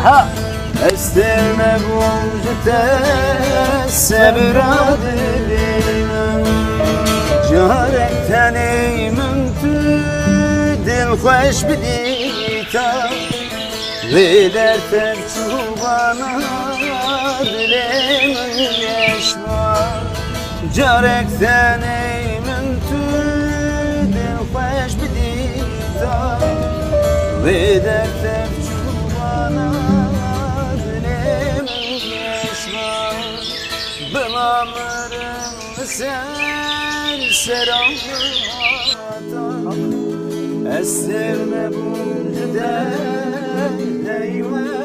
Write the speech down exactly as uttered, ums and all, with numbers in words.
Ha! Ez têr nebûm ji te sebra dilê min. Carek tenê min tu dilxweş bidîta. Vê dertev çûbana dilê min geşma. Carek tenê min tu dilxweş bidîta. Vê dertev çûbana dilê min geşma. Bila mirim li ser seran hata. Ez sêr nebûm ji te, heywe.